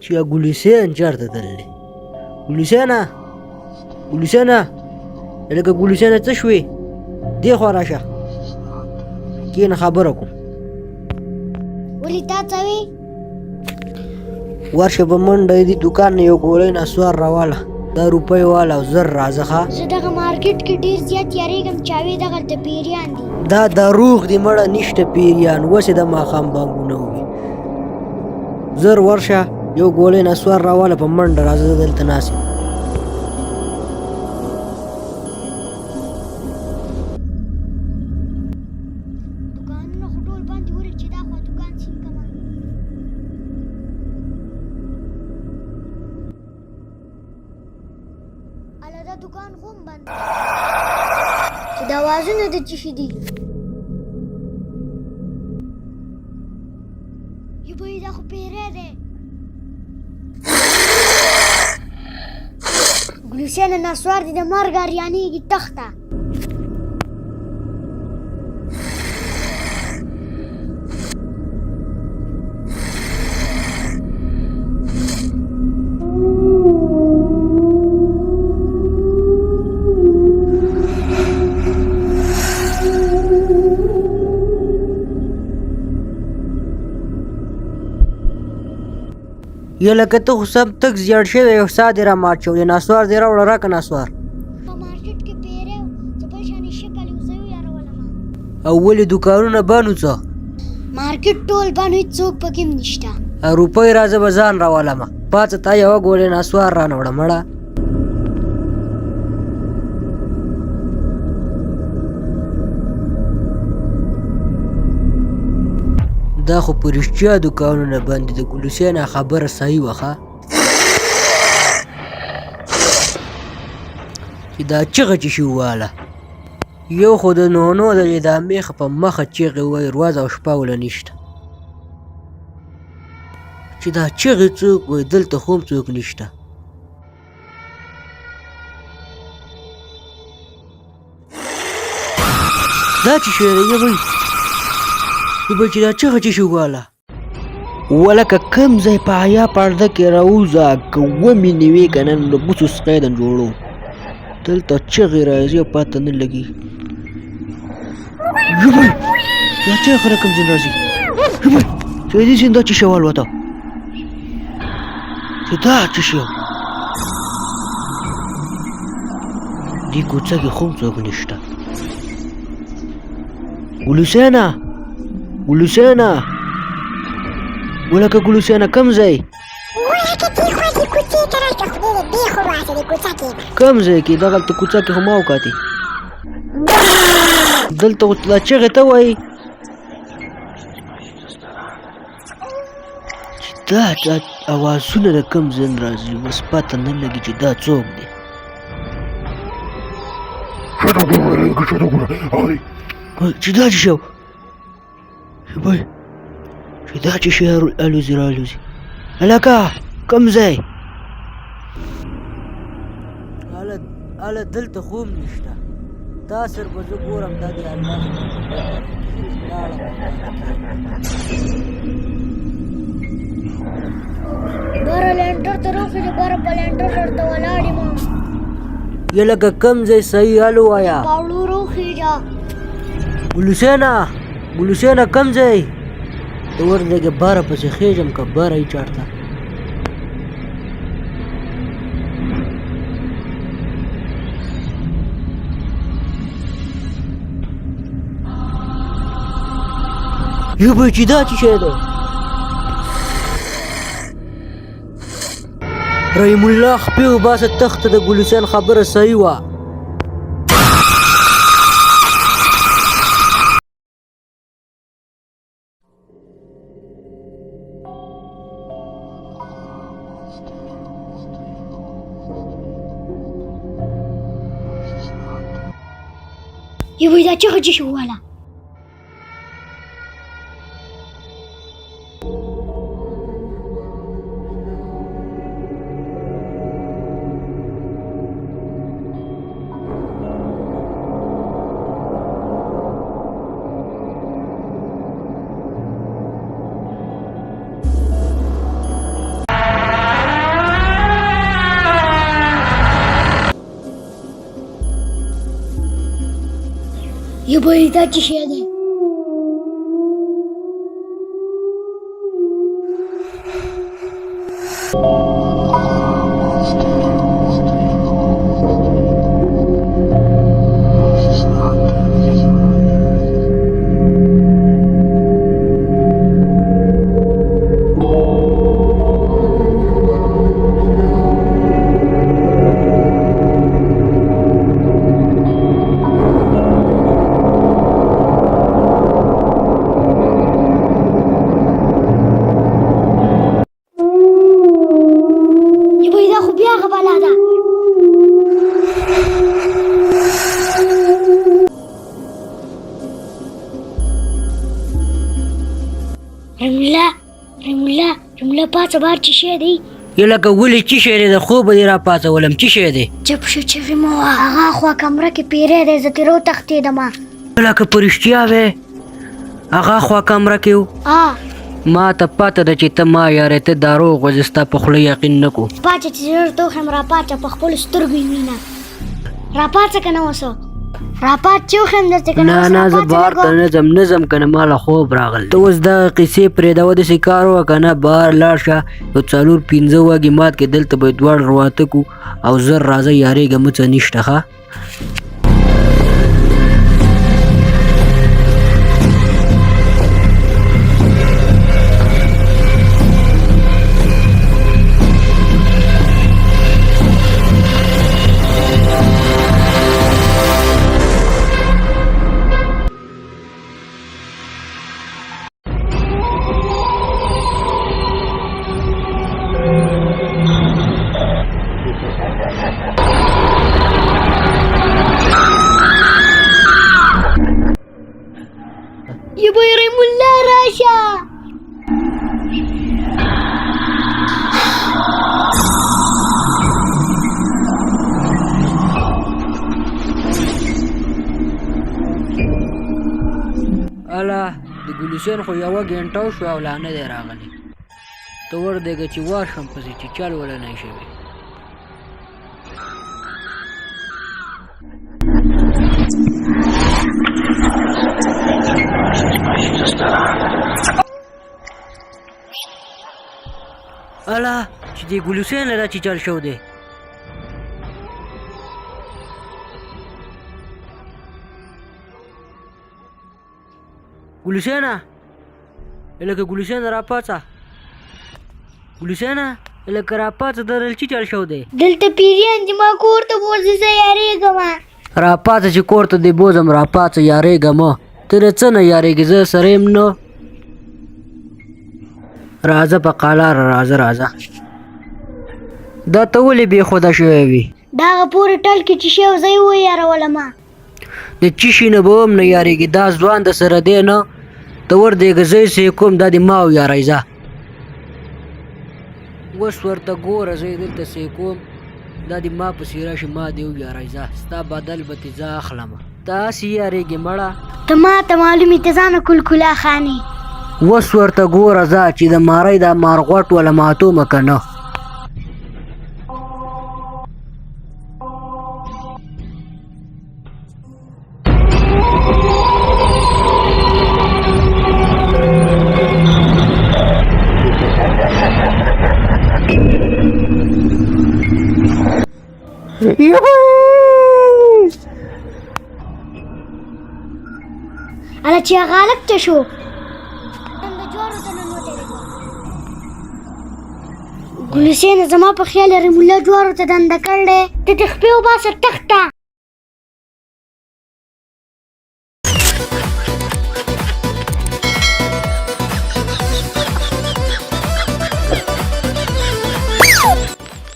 چې ګل حسین چېرته تللی؟ ګل حسینه، ګل حسینه، لکه ګل حسینه څه شوې؟ دې خوا راشه، کښېنه خبره کوم. ولې تا څه وې؟ ورشه په منډه دې دوکان نه یو ګولۍ نسوار راواله، دا روپۍ واله او زر راځه. ښه، زه دغه مارکیټ کې ډېر زیات یارېږم، چاوې دغلته پیریان دي. دا دروغ دي مړه، نشته پیریان، وسې د ماښام بانګونه وي. زر ورشه یو ګولۍ نسوار راواله، په منډه راځه، زه دلته ناست یم. دوکانونه خو ټول بند دي، ولې چې دا خوا دوکان سین کمه. هله دا دوکان خو هم بند دی، چې دا اوازونه د څه شي دي؟ یبوی دا خو پیری دی. ګل حسینه نسوار دې د مرګ اریانېږي، تخته. یه لکه ته خو سم تک زیړ شوی یې، ساه دې را مات شوی، نسوار دې راوړه، راکړه نسوار. په مارکیټ کې پیری و، څه بل شانې شکل یې و، زه یې ویارولم. او ولې دوکانونه بند وو څه؟ مارکیټ ټول بند و، هېڅوک پکې هم نشته. روپۍ راځه به ځان راولمه، پاڅه تا یوه ګولۍ نسوار رانه وړه مړه. دا خو په رښتیا دوکانونه بند دي، د ګل حسین خبره صحیح وه. ښه، چې دا چغه چې شي وواله، یو خو د نونو د دا میخ په مخه چیغې وایي، ورځ او شپه وله نشته. چې دا چغې څوک وایي؟ دلته خو هم څوک نشته. دا چې شی دی؟ یبی یبی، چې دا چغه چې شي وواله، ولکه کوم ځای په حیا پرده کې راوځه، که ومې نیوې که نه نو د بوسو سقی در جوړوم. دلته چغې راځي او پته نه لګي. یبی دا چغه خره کوم ځای راځي؟ یبی چې دې سیند دا چې شی والوته، چې دا څه شی؟ دې کوڅه کې خو هم څوک نشته. ګل حسینه، ګل حسینه، ولکه ګل حسینه کوم ځای؟ ولکه دې خوا دې کوڅې ته راشه، خدای دې بېخ وباسه، دې کوڅه کې یم. کوم ځای کې؟ دغلته کوڅه کې خو ما وکاتې، دلته خو دا چغې ته وایي چې دا دا اوازونه د کوم ځای نه راځي؟ اوس پته نه لګي چې دا څوک دی. چې دا څه شی؟ بای، چې دا څه شی الوزي را الوزي؟ هلکه کوم ځای؟ هله دلته خو هم نشته. تا سر به زه ګورم، دا د الله لاړم. بره لینټر ته روخېږي، بره په لینټر درته ولاړ یم. یه لکه کوم ځای؟ صحیح حال ووایه. پاوړو روخېږه. ګل حسینه، ګل حسینه، کوم ځای ته ورلګې؟ بره پسې خېژم که بره یې چېرته. یبه چې دا څه شی دی؟ رحیم الله خپې وباسه، تخته، د ګل حسین خبره صحیح وه. یبوی دا چغه چې شي وواله. یبه دا څه شی دی؟ یبه دا خو بیا هغه بلا ده. رمله رمله رمله پاڅه، بار څه شی دی؟ یې لکه ولې څه شی دی؟ د خوبه دې راپاڅولم، څه شی دی؟ چپ شه، چغې مه وهه. هغه خوا کمره کې پیری دی، زه ترې وتښتېدم. لکه په رښتیا وې هغه خوا کمره کې و؟ ما ته پته ده چې ته ما یارې، ته دروغ وایې، زه ستا په خوله یقین نه کوم. پاڅه چې زه درته وښیم، راپاڅه، په خپلو سترګو یې وینه. راپاڅه که نه اوس راپاڅ چې وښیم درته که نه. نه اوس نه، زه راپاڅه بهر ته لږ. نه ځم، نه ځم که نه ما له خوب راغلی. ته اوس دغه قیصې پرېږده، داسې کار وکړه که نه بهر لاړ شه، یو څلور پنځه وږي مات کې دلته به یې دواړه رواته کړو او زر راځه، یارېږه مه، څه نشته. ښه یبه رحم الله راشه. اله د ګلوسین خو یوه ګنټه وشوه او لا نه دی راغلی. ته وردېږه چې ورشم پسې چې چل وله نه شوی. اله چې د ګلوسین له دا چې چل شو دی. ګلوسینه، لکه ګلوسینه راپاڅه، ګلوسینه لکه راپاڅه، درل چې چل شو دی؟ دلته پیریان دي، ما کور ته بوځه، زه یارېږم. راپاڅه چې کور ته دې بوځم، راپاڅه، یارېږه مه. ته د څه نه یارېږې؟ زه سره یم نو. راځه په قلاره، راځه راځه. دا ته ولې بې خوده شوی وي؟ دا هغه پورې ټل کې چې شی و، زه یې ویارولم. د چیشي نه به هم نه یارېږي، دا ځوان د سره دی نه. ته وردېږه، زه یې څه کوم، دا دې ما ویاروي. ځه اوس ورته ګوره، زه یې دلته څه کوم، دا دې ما پسې راشي، ما دې ویاروي. ځه ستا بدل به ترې زه اخلم. ته هسې یارېږې مړه. ته ما ته معلومې، ته ځانه کلکلا خانې. اوس ورته ګوره، ځه چې د مارۍ دا مارغوټ وله ماتومه که نه. هله چې هغه هلک څه شو؟ د جوارو ته ننوتی دی. ګلوسینه زما په خیال رحم الله جوارو ته دنده کړی. ته دې خپې وباسه، تښته.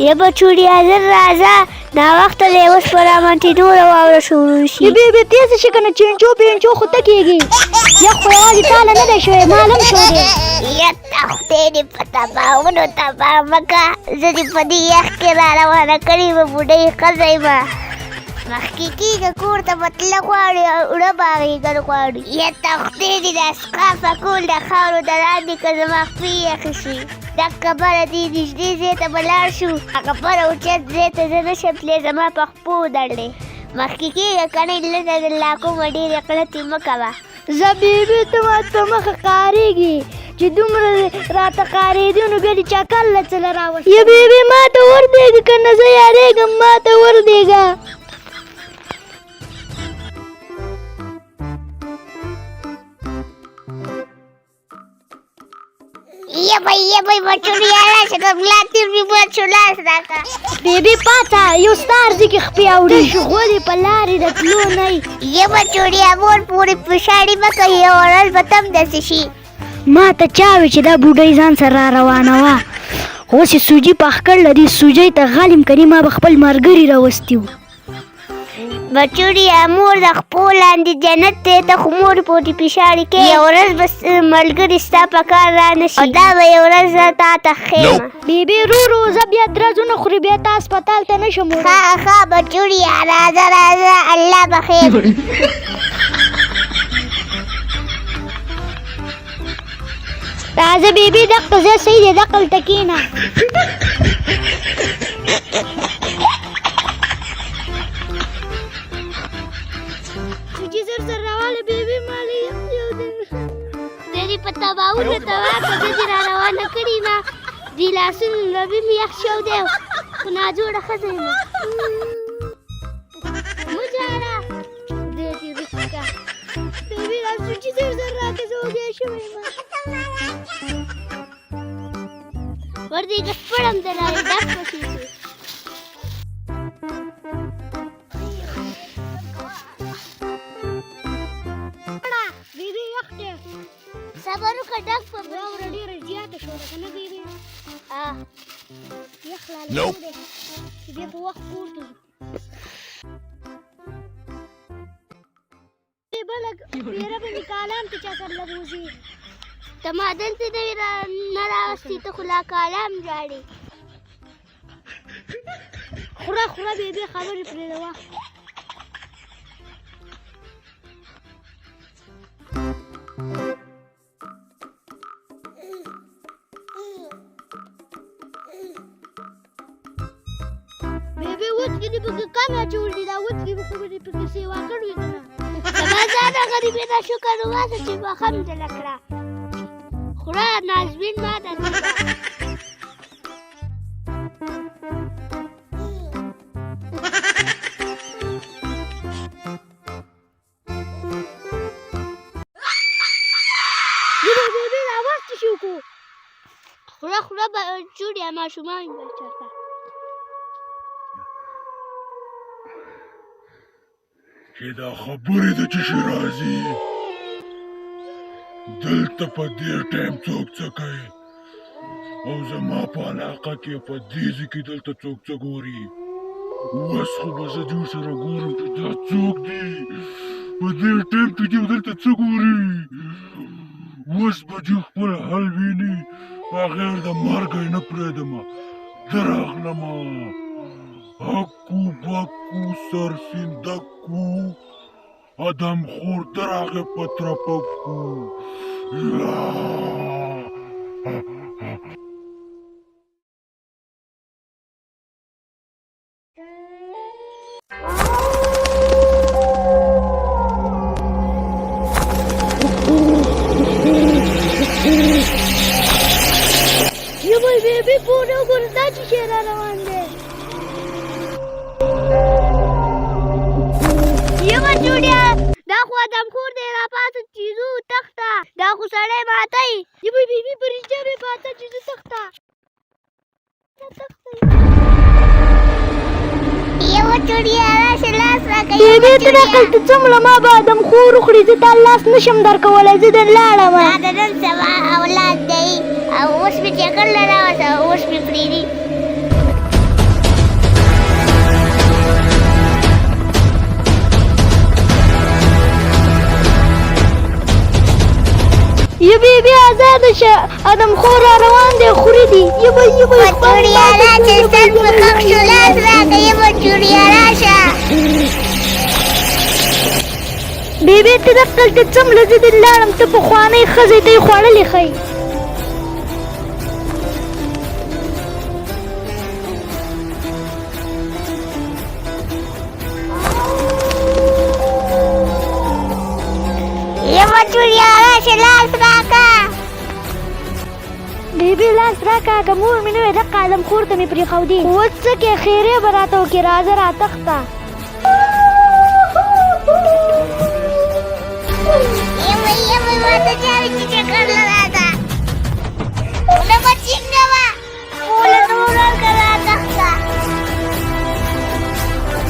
یبه چوړیا زر راځه، دا وخت دی اوس په رامنټېدو له واوره شروع شي. بې بې تېزه شي که نه چینچو پینچو خو ته کېږي. یخ خو یوازې تاله نه دی شوی، ما هم شوی دی. یته خدای دې په تباهونو تباه مه که، زه دې په دې یخ کې را روانه کړې وه. بوډۍ ښځه یم، مخکې کېږه، کور ته به تله غواړي او اوړه به اغېږل غواړي. یته خدای دې دا سقا پکول د خاورو د لاندې که، زما خپې یخې شي. دغه بره دې نږدې ځای ته به لاړ شو، هغه بره اوچت ځای ته زه نه شم تللی، زما په خپو دړلی. مخکې کېږه که نه لږه د لا کومه ډېرې غلطې مه کوه. زه بیبي ته ما ته مخه قارېږي چې دومره راته قارېدي نو بیا دې چکر له څه له راوستل. یه بیبي ما ته وردېږه که نه زه یارېږم ما ته وردېږه. یبه یبه بچوړیا راشه د ملا تیر مې مات شو لاس راکړه. بیبي پاڅه یو ستا ارزي کې خپې اوړي غولې په لارې د تلو نه یې. یبه چوړیا مور پورې پښاړې مه کوې یوه ورځ به تم داسې شي. ما ته چا وې چې دا بوډۍ ځان سره را روانه وه خو اوس یې سوجي پخ کړله دې سوجۍ ته غل یم کني ما به خپل ملګري راوستي وو. بچوړیا مور د خپو لاندې جنت دی ته خو مور پورې پښاړې کوې یوه ورځ به ملګري ستا په کار رانه شي او دا به یوه ورځ زه تا ته ښیم. بیبي رو رو زه بیا درزونه خوري بیا تا هسپتال ته نه شم وړی. ښه ښه بچوړیا راځه راځه الله به خیر. راځه بیبي دقه ځای صحیح دی دقلته کښېنه. سوجي زر زر راواله بیبي مالې یخ یو دی. زه دې په تباهونه تباه کړه زه دې را روانه کړې ما دې لاسونو لبي مې یخ شو دی خو ناجوړه ښځه یم. مه ژاړه خدای دې روغ کړه. بیبي دا سوجي زر زر راکړه زه وږی شوی یم. ور دې سپړم د لارې ډک پسې شي. بیبي یخ دی. صبر وکړه ډک به واوره ډېره زیاته شوه ده که نه بیبي؟ یخ لا لږ دی چې بیا په وخت کور ته ځو. بله پیره به مې کالام ته چکر له بوځي. ته ما دلته نه وې نه راوستې ته خو لا کالام ژاړې. خوره خوره بیبي خبرې پرېږده. بیبي وڅکې دې پکې کمې اچولې دي دا وڅکې به خو به دې پکې سیوا کړې وي که نه؟ زما ځانه غریبې نه شکر وباسه چې ماښام دې له کړه. خوره نازمین ما ده. بیبي بیبي دا وخت څه شي وکړو؟ خوره خوره به جوړ یا ماشومان به چېرته. چې دا خبرې د چشي راځي دلته په دې ټایم څوک څه کوي او زما په علاقه کې په دې ځای کې دلته څوک څه ګوري. اوس خو به زه دوی سره ګورم چې دا څوک دي په دې ټایم کې دوی دلته څه ګوري. اوس به دوی خپل حل ویني بغیر د مرګه یې نه پرېږدم. درغلمه هکو بکو سرسیندکو ادم خور دراغې په ترپکو. یبه بیبي پورې وګوره دا څه شی را روان دی. یبه جوړیا دا خو ادم خور دی راپاڅه چې ځو تخته دا خو سړی ماتوي. یبه بیبي په رښتیا مې پاڅه چې ځو تخته. یوه چوړیا راشه لاس راکړه. بیبي ته دقلته څومره ما به ادم خور وخوري زه تا لاس نه شم درکولی زه در لاړم. دا د نن سبا اولاد دی او اوس مې چکر له راوسته او اوس مې پرېږدي. یه بیبي ازاده شه ادم خور را روان دی خوري دي. یبه یبه بچوړیا راشه سر مې ښخ شو لاس راکړه. یبه چوړیا راشه. بیبي ته دقلته څومره زه دې لاړم ته پخوانۍ ښځې ته یې خوړلې ښیي. چوریا راشه لاس راکه. بیبي لاس راکه، که مور مې نه وی دقه ادم خور ته مې پرېښودې. خو اوس څه کې خیرې به راته وکړې، راځه راتښته. یمه یمه ماته چا وی چې چکر له راځه، خوله به څنګه وه، خوله زور ورکړه راتښته.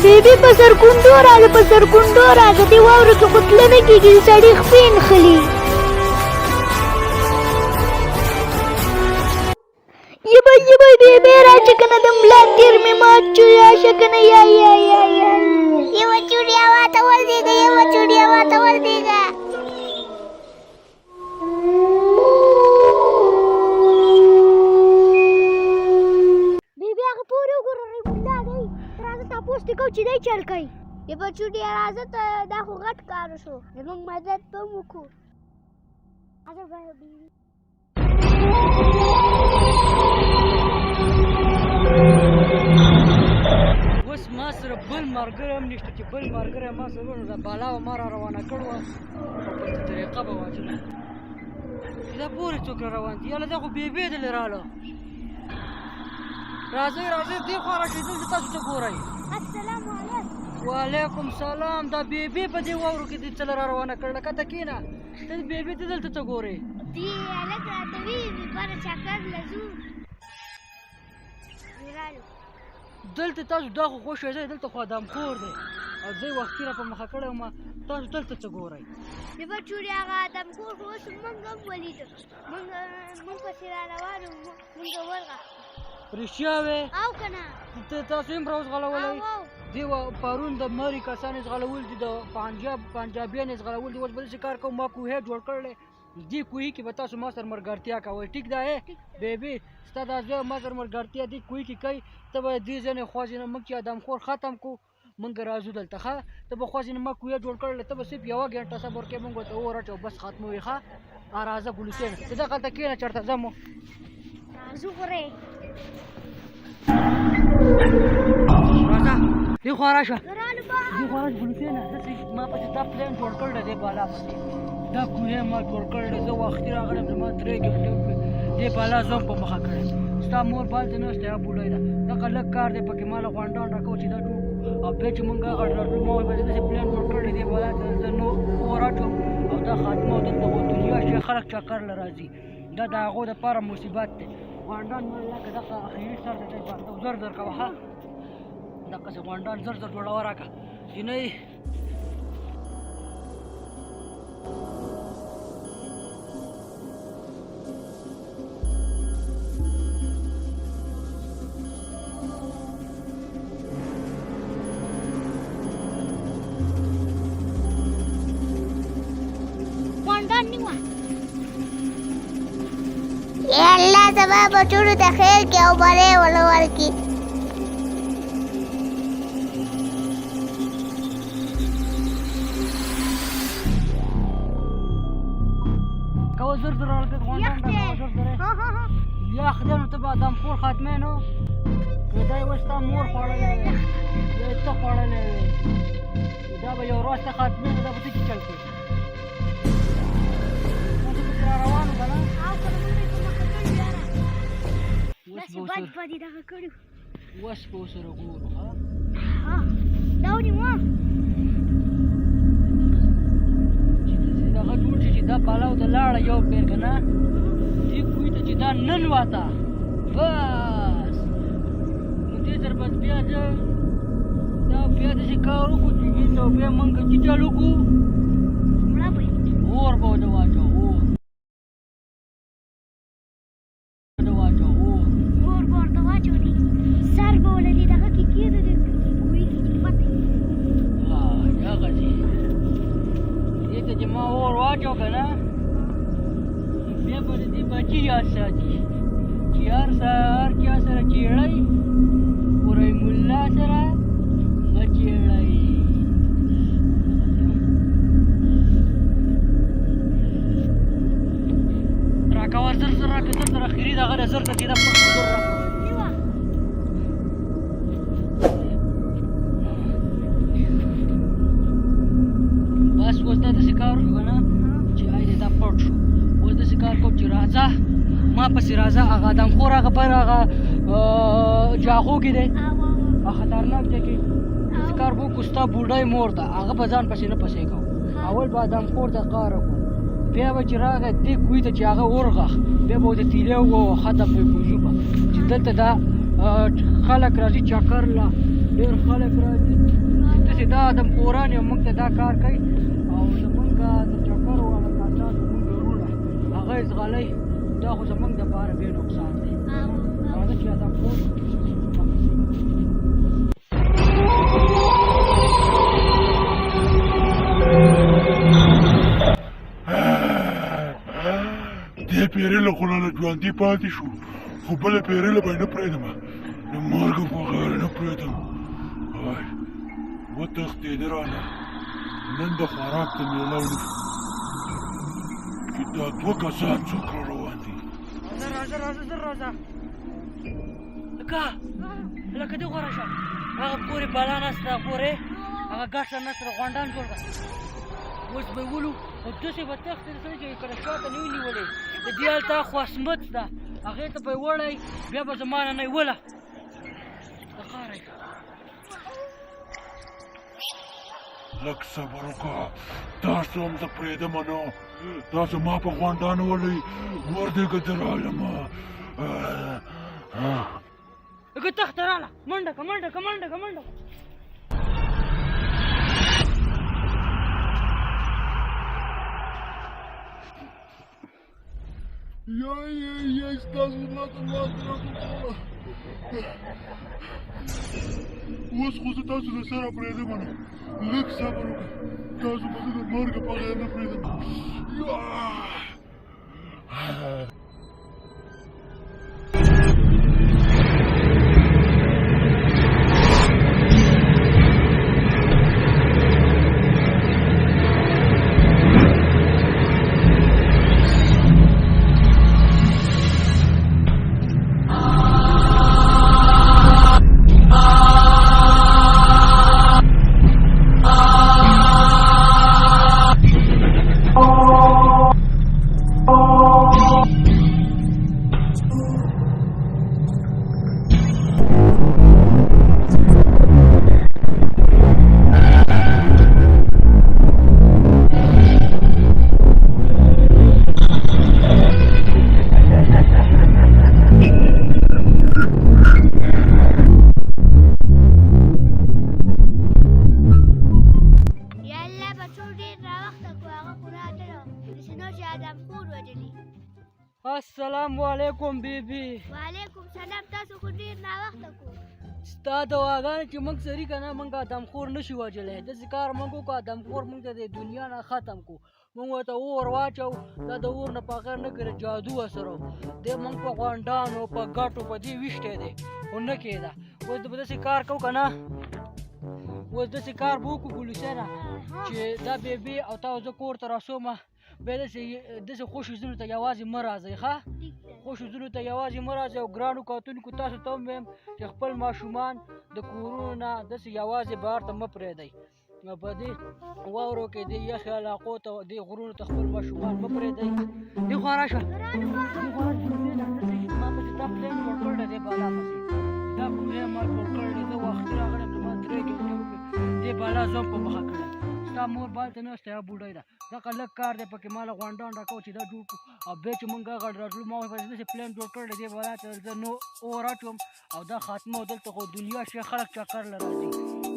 بیبي په سرکوندو راځه، په سرکوندو راځه، دې واورو کې خو تله نه کېږي، د سړي خپې نښلي. یبه یبه بیبي راشه که نه د ملا تیر مې مات شو، راشه که نه. یا یا یا یا. یوه چوړیا ماته ورلېږه، یوه چوړیا ماته ورلېږه. بیبي هغه پورې وګوره، رحیم الله دی، راځه تپوس ترې کوو چې دی چل کوي. یوه چوړیا راځه ته، دا خو غټ کار وشو، زموږ مدد به هم وکړو. راځه بیبي. اوس ما سره بل ملګری هم نشته، چې بل ملګری ما سره و نو دا بالا به ما را روانه کړې وه او په څه طریقه به واچوله. چې دا پورې څوک را روان دي؟ یاله دا خو بېبې دلې راله. راځئ راځئ دې خوا راشئ، دلته تاسو څه ګورئ؟ السلام علیکم. وعلیکم سلام. دا بېبې په دې واورو کې دې څه له را روانه کړله؟ کته کښېنه ته. بېبې ته دلته څه ګورې؟ دې هلک راته ویلي وي بره چکر له ځو، رالو. دلته تاسو دا خو خوښ ځای، دلته خو ادمخور دی او زه یې وختي را په مخه کړی وم. تاسو دلته څه ګورئ؟ یوه چوري هغه ادمخور خو اوس موږ هم ولیده، موږ پسې را روان وو، موږ ورغښتو. رښتیا وې؟ او که نه؟ ته تاسو هم راوځغلولی؟ او. دې پرون د مري کسان یې ځغلول دي، د پنجاب پنجابیان یې ځغلول دي. اوس به داسې کار کوم، ما کوهی جوړ کړی، دې کوهي کې به تاسو ما سره ملګرتیا کوئ، ټیک ده؟ بیبي ستا دا زوی ما سره ملګرتیا دې کوهي کې کوي. ته به دې ځای نه خوځې نه، موږ چې ادمخور ختم کړو موږ راځو دلته. ښه ته به خوځې نه، ما کوهی جوړ کړی، ته به صرف یوه ګنټه صبر کوې، موږ ورته اور اچوو بس ختموي. ښه راځه ګلوسینه، ته دغلته کښېنه چېرته ځم. راځو خورې. راځه دې خوا راشه، دې خوا راشه ګلوسینه. داسې ما پسې دا پلان جوړ کړی دی، بالا پسې دا کوهی ما جوړ کړی دی. زه وختي راغلم، زما 3 ګنټې وکړې، دې بالا زه هم په مخه کړی. ستا مور به هلته ناسته یا بوډۍ ده، دغه لږ کار دی پکې، ما له غونډان راکوه چې دا جوړ کړو. او بیا چې موږ هغه راتلو ما ویل داسې پلان جوړ کړی دی، بالا ته زه نو اور اچوم او دا خاتمه. او دلته خو دنیا شي خلک چکر له راځي، دا د هغو دپاره مصیبت دی. غونډان ما لکه دغه اخري سر دی، زر زر کوه. ښه دقسې غونډان زر زر جوړوه راکړه جینۍ. غونډان نیوه. یا الله زما بچوړو ته خیر کړي او بری ورله ورکړي. کوه زر زر راکړه غونډان راکوه زر زر. یخ دی نو ته به ادمخور ختمې نو، که دا یې اوس تا مور خوړلی وی یا یې ته خوړلی وی، دا به یو ورځ ته ختمې نو دا به څه کې چل کوې؟ تاسو پسې را روان وو که نه؟ او که نه موږ یې په مخه کړو یاره. اوس داسې به بد ورسره بد یې دغه کړي. اوس به ورسره ګورو. ښه ها دا ونیوه. چې دغه جوړ شي چې دا پلاو ته لاړه یو پیر که نه، دې کوهي ته چې دا ننوته بس نو دې سره بس بیا زه دا بیا داسې کار وکړو چې دې ته بیا موږ چې چل وکړو مړه به یې. اور به ورته واچوو، اور ورته واچوو، اور اور به ورته واچولې، سر به ورله دې دغه کې کېږدو، دې کوهي کې چې پته یې. دغسې دې ته چې ما اور واچو که نه، بیا به د دې بچي یاد ساتي چې هر هر چا سره چېړی خو رحیم الله سره مه چېړی. راکوه زر زر راکړه، زر زر اخري دغه دی، زر زر چې دا زر راکوه. نیوه. بس اوس دا داسې کار وشو که نه چې پسې راځه. هغه آدمخور هغه بر هغه جاغو کې دی، خطرناک دی کې داسې کار به وکړو. ستا بوډۍ مور ده، هغه به ځان پسې نه پسې کوو. اول به آدمخور ته قار وکړو، بیا به چې راغی دې کوی ته چې هغه ورغښ، بیا به ورته تیلی ووهو، ختم به یې کړو. ځو به چې دلته دا خلک راځي چکر له، ډېر خلک راځي چې داسې دا آدمخوران یو موږ ته دا کار کوي، او زمونږ د چکر والا کسان زمونږ وروڼه هغه یې ځغلوي. دا خو زمونږ دپاره بې نقصان دی. راځه چې آدمخور دې پیرې له خو لاله ژوندي پاتې شو، خو بله پیرې له به یې نه پرېږدم، د مرګ په غیر نه پرېږدم. وای وتښتېده رانه، نن د خوراک ته میلاو نه شو چې دا دوه کسان څوک را روان دي. راځه راځه راځه زر راځه، لکه لکه دې غوره شه، هغه پورې بلا نسته، پورې هغه ګټه نسته، غونډان جوړ کړه. اوس به یې ولو، خو داسې به تښتې سړی چې کله شاته نه وي نیولی. د دې هلته خوا سمڅ ده، هغې ته به یې وړی، بیا به زما نه نه یې وله د قاره یې. لږ صبر وکړه، تاسو هم زه پرېږدم نه، تاسو ما په غونډانو ولئ، ور دې که زه رالم. لکه تښته راله، منډه که منډه که منډه که منډه. یا یا یا ستاسو لاته مات راکړه. اوس خو زه تاسو له سره پرېږدم نه، لږ صبر وکړه، تاسو به زه د مرګ په غیر نه پرېږدم. یا الله بچو ډېر ناوخته کو، هغه خو راتله داسې نه چې آدمخور وژلي. السلام علیکم بیبي. وعلیکم سلام. تاسو خو ډېر ناوخته کو. ستا دواګانې چې موږ سري که نه، موږ آدمخور نه شو وژلی. داسې کار موږ وکړو، آدمخور موږ ته د دنیا نه ختم کړو. موږ ورته اور واچو، دا د اور نه په غیر نه کړی، جادو ورسره دی. موږ په غونډانو په ګټو په دې ویشتی دی، خو نه کېده. اوس به داسې کار کوو که نه، اوس داسې کار به وکړو ګلوسینه چې دا بیبي او تا زه کور ته رسومه، بیا داسې خوشو ځینو ته یوازې مه راځئ. ښه، خوشو ځینو ته یوازې مه راځئ. او ګرانو کتونکو تاسو ته هم وایم چې خپل ماشومان د کورونو نه داسې یوازې بهر ته مه پرېږدئ. په دې واورو کې دې یخې علاقو ته دې غرونو ته خپل ماشومان مه پرېږدئ. دې خوا راشه، دې خوا راشه، ما پسې دا پلان جوړ کړی دی، بالا پسې دا پلان ما جوړ کړی دی. زه وختي راغلی یم، زما 3 ګنټې وکړې، دې بالا زه هم په مخه کړی. ستا مور به هلته ناسته، هغه بوډۍ ده، دغه لږ کار دی پکې، ما له غونډان راکوه چې دا جوړ کړو. او بیا چې مونږ هغه راتلو، ما ورپسې داسې پلان جوړ کړی دی، دې بالا ته زه نو اور اچوم او دا خاتمه. او دلته خو دنیا شي خلک چکر له راځي،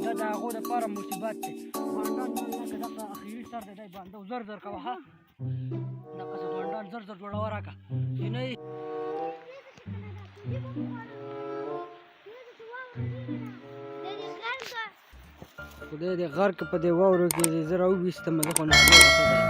دا د هغو دپاره مصیبت دی. غونډان ما لکه دغه اخري سر دی، دی باندې زر زر کوه. ښه، دغسې غونډان زر زر جوړوه راکړه چې نه یې. خدای دې غرق په دې واورو کې دې زه راوویستم، زه خو ناروغه ښځه یم.